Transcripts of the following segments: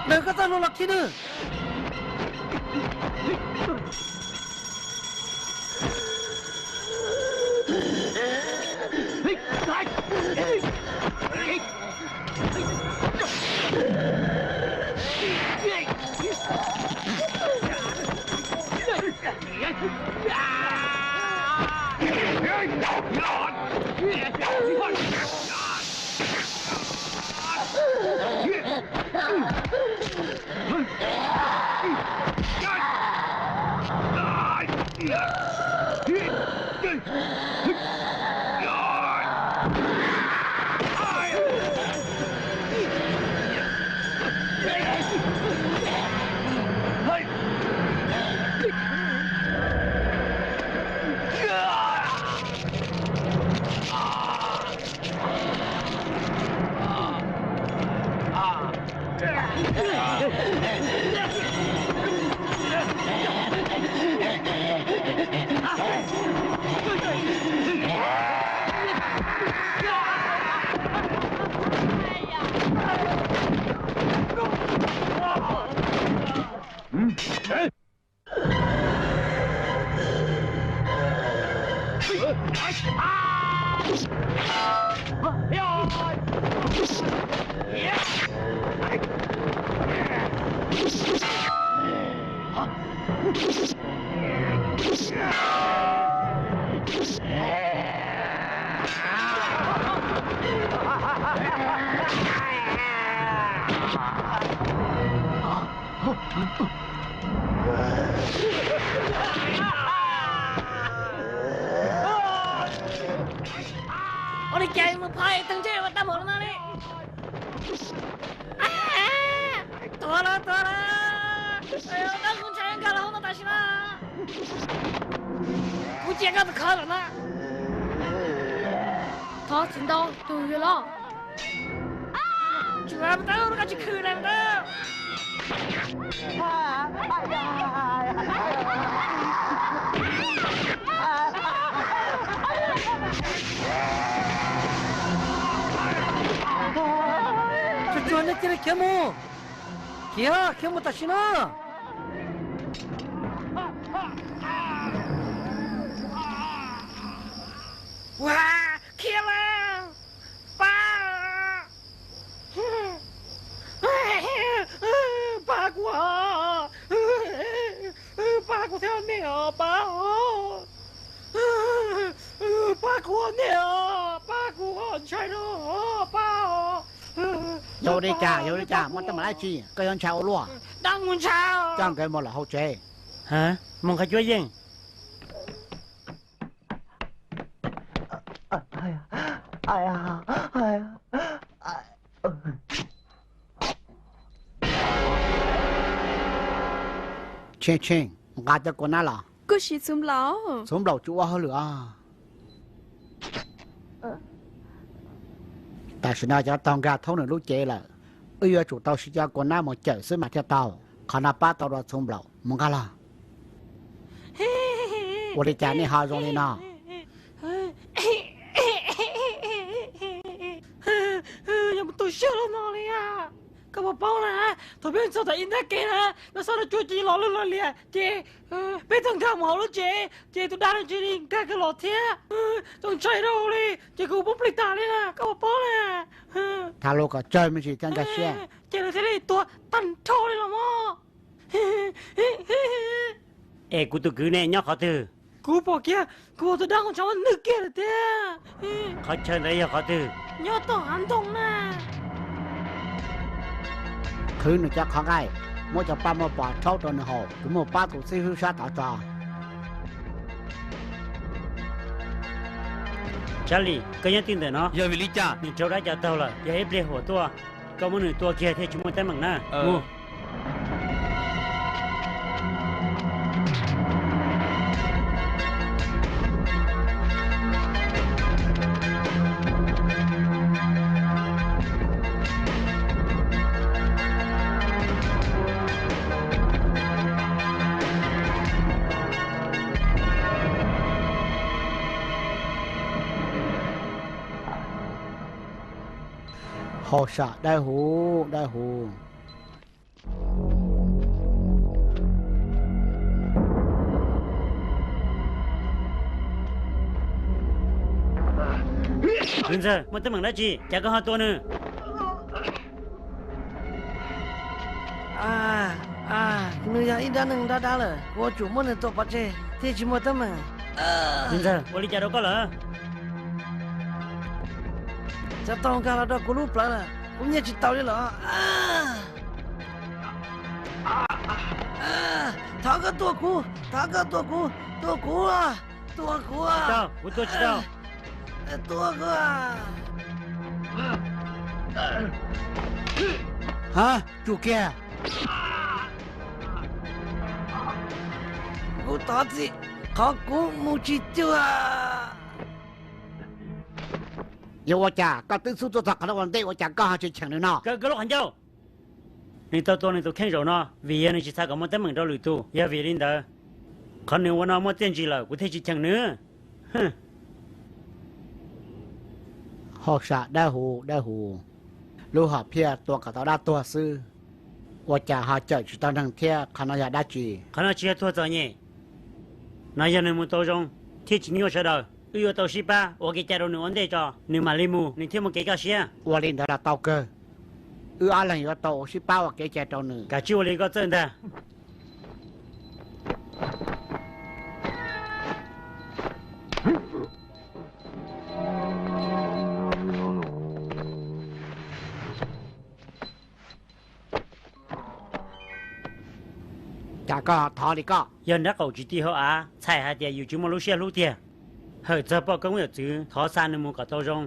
Ntawm koj txoj hlua los khi nws. Ua li cas mus pha es tag ntsej ua tau mus no li. Tuag lawm, tuag lawm. Dab kuv ntshai nkag los hauv no tam sim no. Kuv cia koj tus khawv lawm na. Thov txim ntau tus yuav los. Tsis mus tau, koj tsis khwv na mus tau. Tsuag tsuag nej cia li khiav mus. Khiav, khiav mus tam sim no. Ua, khiav lawm. Pab, pab kuv, pab kuv thiab nej os, pab, pab kuv nej os, pab kuv, ntshai rau, pab. Yog li cas, yog li cas, muaj teeb meem dab tsi koj yuav ntshai ua luaj? Dab kuv ntshai. Coj nkawd mus lawm hauv tsev. Ha, mus qhov cuab yeej. Tsheej, Tsheej, nqa cov kua nab los. Koj siv txhuv nplaum. Txhuv nplaum tsis ua hauj lwm os. Tam sim no cov taug nkag thoob nws lub cev lawm, wb yuav tsum tau siv cov kua nab mus cawm xwb mas thiaj tau. Qhov no pab tau dua txhuv nplaum, mus nqa los. Ua li cas nej ho zoo li no? Yog mus tu siab los no li. Koj puas paub na, thaum peb txog tom ib nrab kev na, lawv xob nroj tsuag ces los lwj los liam ces peb txawm nkag mus hauv lub tsev ces tus dab no cia li nkag kiag los thiab. Txaus ntshai rau li, ces kuv poob plig tas li na, koj puas paub na. Tham lus kom tsawg me ntsis thiaj nkag siab. Ces lawv thiaj li tuag tag nrho li los mas. Es kuv tus kwv ne nyob qhov twg? Kuv pom kiag, kuv tus dab qhov ntshai muab nws kiag lawm tiag. Qhov chaw ntawd yog qhov twg? Nyob tom hav ntoo na. Qhwv nws cov qhov nqaij, muab cov paj muag pos rhaub rau nws haus, kuv mus pab tus xib hwb sab tod tso. Charlie, koj nyob twj ntawm no. Yog vim li cas? Nws raug dab cov taug lawm, yog ib pliag huam tuaj, koj muab nws tua kiag thiaj tsis muaj teeb meem na. Mus. Hauj sam dawb huv dawb huv. Kwv ntxawg, muaj teeb meem dab tsi cas koj ho tua nws? Nws yog ib dab neeg dab dab lawm, kuv yuav tsum muab nws tua pov tseg thiaj tsis muaj teeb meem. Kwv ntxawg, ua li cas rau koj lawm? Cov tau nkag los rau kuv lub plawv lawm, kuv nyiaj tsis tau li los. Thov koj tua kuv, thov koj tua kuv, tua kuv, tua kuv. Tsis tau, kuv tua tsis tau. Tua kuv. Ha, tsum kiag. Kuv thov txim, qhov kuv mus tsis cuag. Yog ua cas koj twb xub tuaj txog qhov no ua ntej ua cas koj ho tsis cheem nws no? Kaw koj lub qhov ncauj. Nws tau tua nws tus kheej zaum no vim yog nws tsis xav kom muaj teeb meem rau lwm tus. Yog vim li ntawd, qhov nws ua no muaj txiaj ntsig lawm kuv thiaj tsis cheem nws. Hauj sam dawb huv dawb huv, lub hom phiaj tua kom tau dab tuag xwb, ua cas ho cawm tsis tau neeg thiab, qhov no yog dab tsi? Qhov no tsis yog tuag txom nyem, no yog nws mus tau zoo thiaj tsis nyuaj sawv daws. Wb yuav tau sib pab ua kev cai rau nws ua ntej tso, nws mam li mus nws thiaj muaj kev kaj siab. Ua li ntawd los tau kawg, wb ob leeg yuav tau sib pab ua kev cai rau nws. Kav tsij ua li koj txawj ntag. Cas koj thov li koj? Yog nrab qaum tsis ti hauv av, txhais hais tias yus tsis muaj lub siab hlub tiag. Hawm txog poj koob yawm txwv, thov xa nws mus kom tau zoo.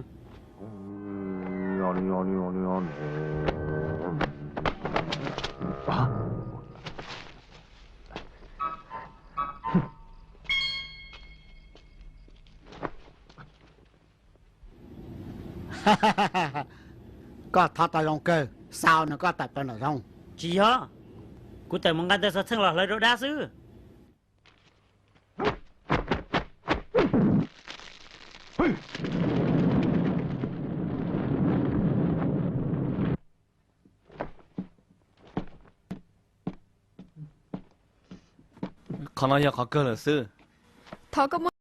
Koj thov tau zoo kawg, xa nws koj tawm plaws nram zoov. Tsis yog, kuv tawm mus nqa ntawv xov txheej los hlawv rau dab xwb. Qhov no yog qhov kawg lawm xwb. Thov koj muab